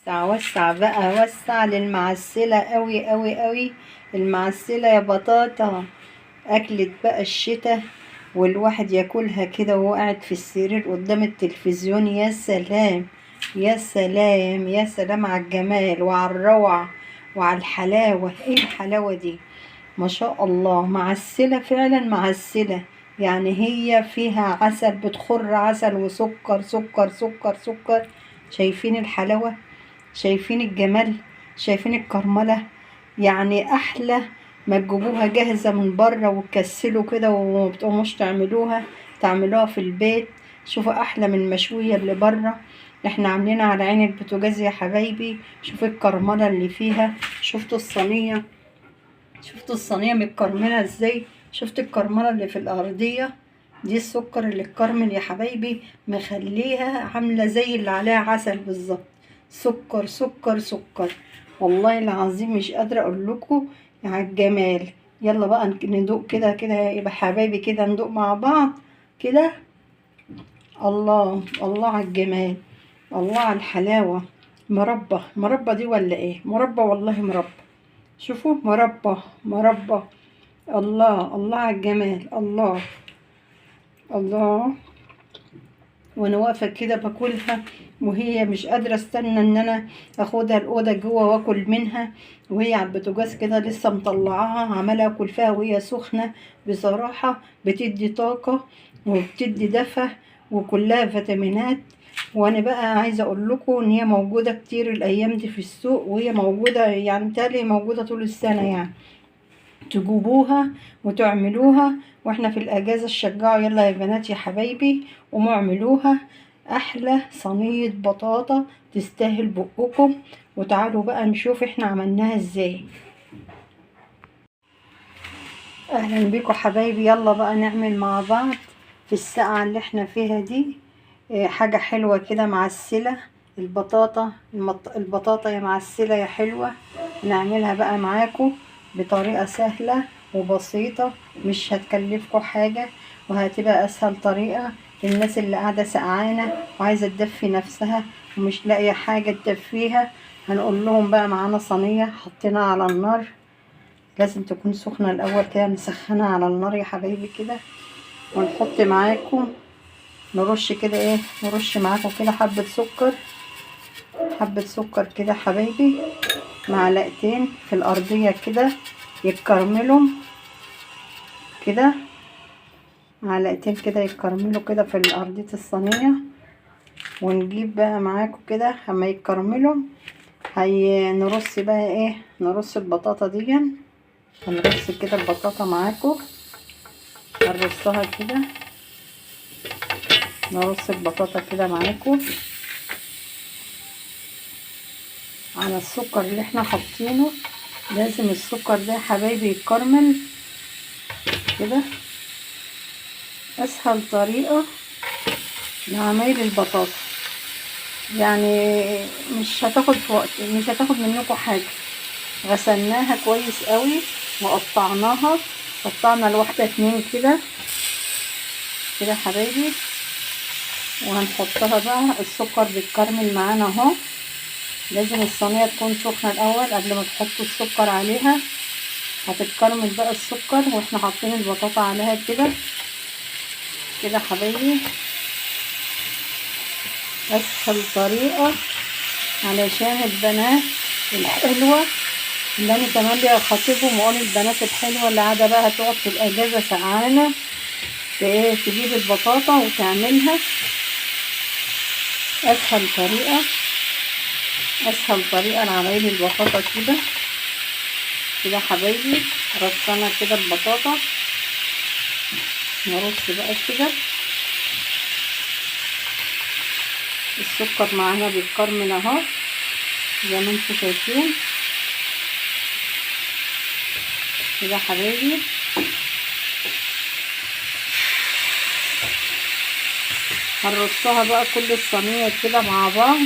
وسع وسع بقى، وسع للمعسلة قوي قوي قوي. المعسلة يا بطاطا أكلة بقى الشتاء، والواحد ياكلها كده وهو قاعد في السرير قدام التلفزيون. يا سلام يا سلام يا سلام على الجمال وعلى الروعة وعلى الحلاوة. ايه الحلاوة دي؟ ما شاء الله، معسلة فعلا معسلة. يعني هي فيها عسل، بتخر عسل وسكر سكر سكر سكر. شايفين الحلاوة؟ شايفين الجمال؟ شايفين الكرملة؟ يعني احلى ما تجيبوها جاهزة من بره وتكسلوا كده وما بتقوموش تعملوها، تعملوها في البيت. شوفوا احلى من المشوية اللي بره. احنا عاملينها على عين البوتاجاز يا حبايبي. شوفوا الكرملة اللي فيها، شفتوا الصينية؟ شفتوا الصينية متكرملة ازاي؟ شفت الكرملة اللي في الأرضية دي؟ السكر اللي اتكرمل يا حبايبي مخليها عاملة زي اللي عليها عسل بالظبط. سكر سكر سكر، والله العظيم مش قادرة اقول لكم على الجمال. يلا بقى ندوق كده كده يا حبايبي، كده ندوق مع بعض كده. الله الله على الجمال، الله على الحلاوة. مربى، مربى دي ولا ايه؟ مربى والله مربى. شوفوا مربى مربى. الله الله على الجمال، الله الله. وانا واقفه كده باكلها وهي مش قادره استنى ان انا اخدها الاوضه جوه واكل منها، وهي على البوتاجاز كده لسه مطلعاها عماله اكل فيها وهي سخنه. بصراحه بتدي طاقه وبتدي دفى وكلها فيتامينات. وانا بقى عايزه اقول لكم ان هي موجوده كتير الايام دي في السوق، وهي موجوده يعني متهيألي موجوده طول السنه، يعني تجيبوها وتعملوها. واحنا في الاجازه تشجعوا، يلا يا بنات يا حبايبي قوموا اعملوها. احلى صينيه بطاطا تستاهل بقكم. وتعالوا بقى نشوف احنا عملناها ازاي. اهلا بيكم حبايبي. يلا بقى نعمل مع بعض في السقعه اللي احنا فيها دي حاجه حلوه كده معسله. البطاطا، البطاطا يا معسله يا حلوه. نعملها بقى معاكم بطريقه سهله وبسيطه، مش هتكلفكم حاجه، وهتبقى اسهل طريقه للناس اللي قاعده سقعانه وعايزه تدفي نفسها ومش لاقيه حاجه تدفيها. هنقول لهم بقى معانا صينيه حطيناها على النار، لازم تكون سخنه الاول كده، نسخنها على النار يا حبايبي كده، ونحط معاكم نرش كده ايه، نرش معاكم كده حبه سكر، حبه سكر كده حبايبي، معلقتين في الارضيه كده يتكرملوا كده، معلقتين كده يتكرملوا كده في الارضيه الصينيه. ونجيب بقى معاكم كده اما يتكرملوا هي نرص بقى ايه، نرص البطاطا دي. هنرص كده البطاطا معاكم، هنرصها كده، نرص البطاطا كده معاكم على السكر اللي احنا حاطينه. لازم السكر ده يا حبايبي يتكرمل كده. اسهل طريقة لعمايل البطاطا، يعني مش هتاخد في وقت، مش هتاخد منكم حاجة. غسلناها كويس قوي وقطعناها، قطعنا الواحدة 2 كده كده حبايبي، وهنحطها بقى. السكر بيتكرمل معانا اهو. لازم الصينية تكون سخنة الأول قبل ما تحطوا السكر عليها، هتتكرمل بقى السكر واحنا حاطين البطاطا عليها كده كده حبايبي. أسهل طريقة علشان البنات الحلوة اللي أنا كمان ليا خاطبهم وأقول البنات الحلوة اللي قاعدة بقى هتقعد في الأجازة سقعانة تجيب البطاطا وتعملها. أسهل طريقة، أسهل طريقة لعمايل البطاطا كده كده حبايبي. رصنا كده البطاطا، نرص بقى كده. السكر معانا بيتكرمل اهو زي ما انتم شايفين كده حبايبي. هنرصها بقى كل الصينية كده مع بعض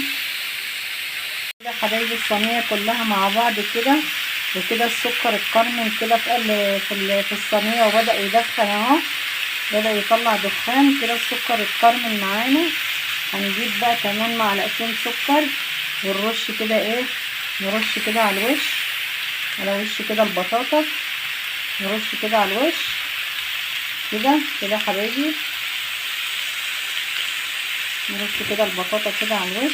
كده حبايبي، الصينية كلها مع بعض كده. وكده السكر اتكرمل كده في الصينية وبدأ يدخن اهو، بدأ يطلع دخان كده. السكر اتكرمل معانا. هنجيب بقى كمان معلقتين سكر ونرش كده ايه، نرش كده على الوش، على وش كده البطاطا، نرش كده على الوش كده كده حبايبي، نرش كده البطاطا كده على الوش،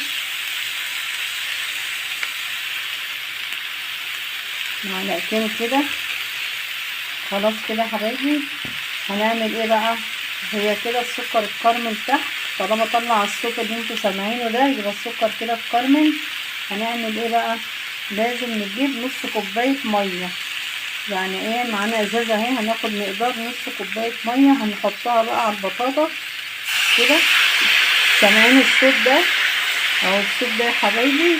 معلقتين كده. خلاص كده حبايبي. هنعمل ايه بقى؟ هي كده السكر اتكرمل تحت، طالما طلع الصوت اللي انتوا سامعينه ده يبقى السكر كده اتكرمل. هنعمل ايه بقى؟ لازم نجيب نص كوباية مية، يعني ايه، معانا ازازة اهي، هناخد مقدار نص كوباية مية هنحطها بقى على البطاطا كده. سامعين الصوت ده؟ اهو الصوت ده يا حبايبي،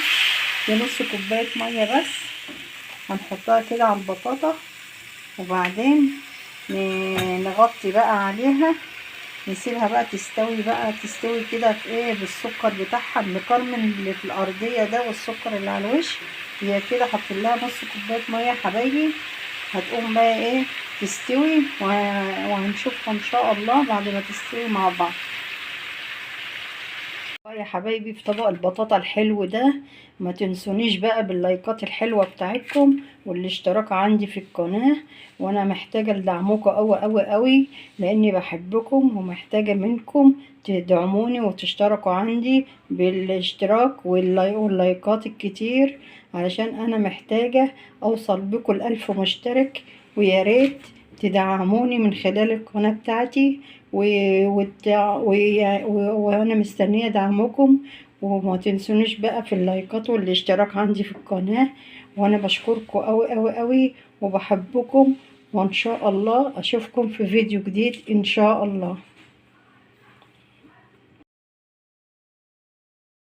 دي نص كوباية مية بس، هنحطها كده على البطاطا. وبعدين نغطي بقى عليها، نسيبها بقى تستوي بقى، تستوي كده في ايه، بالسكر بتاعها المكرمل اللي في الارضية ده والسكر اللي على الوش. هي كده حاطين لها نص كوباية مية يا حبايبي، هتقوم بقى ايه تستوي، وهنشوفها ان شاء الله بعد ما تستوي مع بعض. يا حبايبي في طبق البطاطا الحلو ده ما تنسونيش بقى باللايكات الحلوة بتاعتكم والاشتراك عندي في القناة، وانا محتاجة لدعمكم قوي قوي قوي، لاني بحبكم ومحتاجة منكم تدعموني وتشتركوا عندي بالاشتراك واللايكات الكتير، علشان انا محتاجة اوصل بكم ل1000 مشترك. ويا ريت تدعموني من خلال القناة بتاعتي، وانا مستنية دعمكم، وما تنسونيش بقى في اللايكات والاشتراك عندي في القناة. وانا بشكركم قوي قوي قوي وبحبكم، وان شاء الله اشوفكم في فيديو جديد ان شاء الله.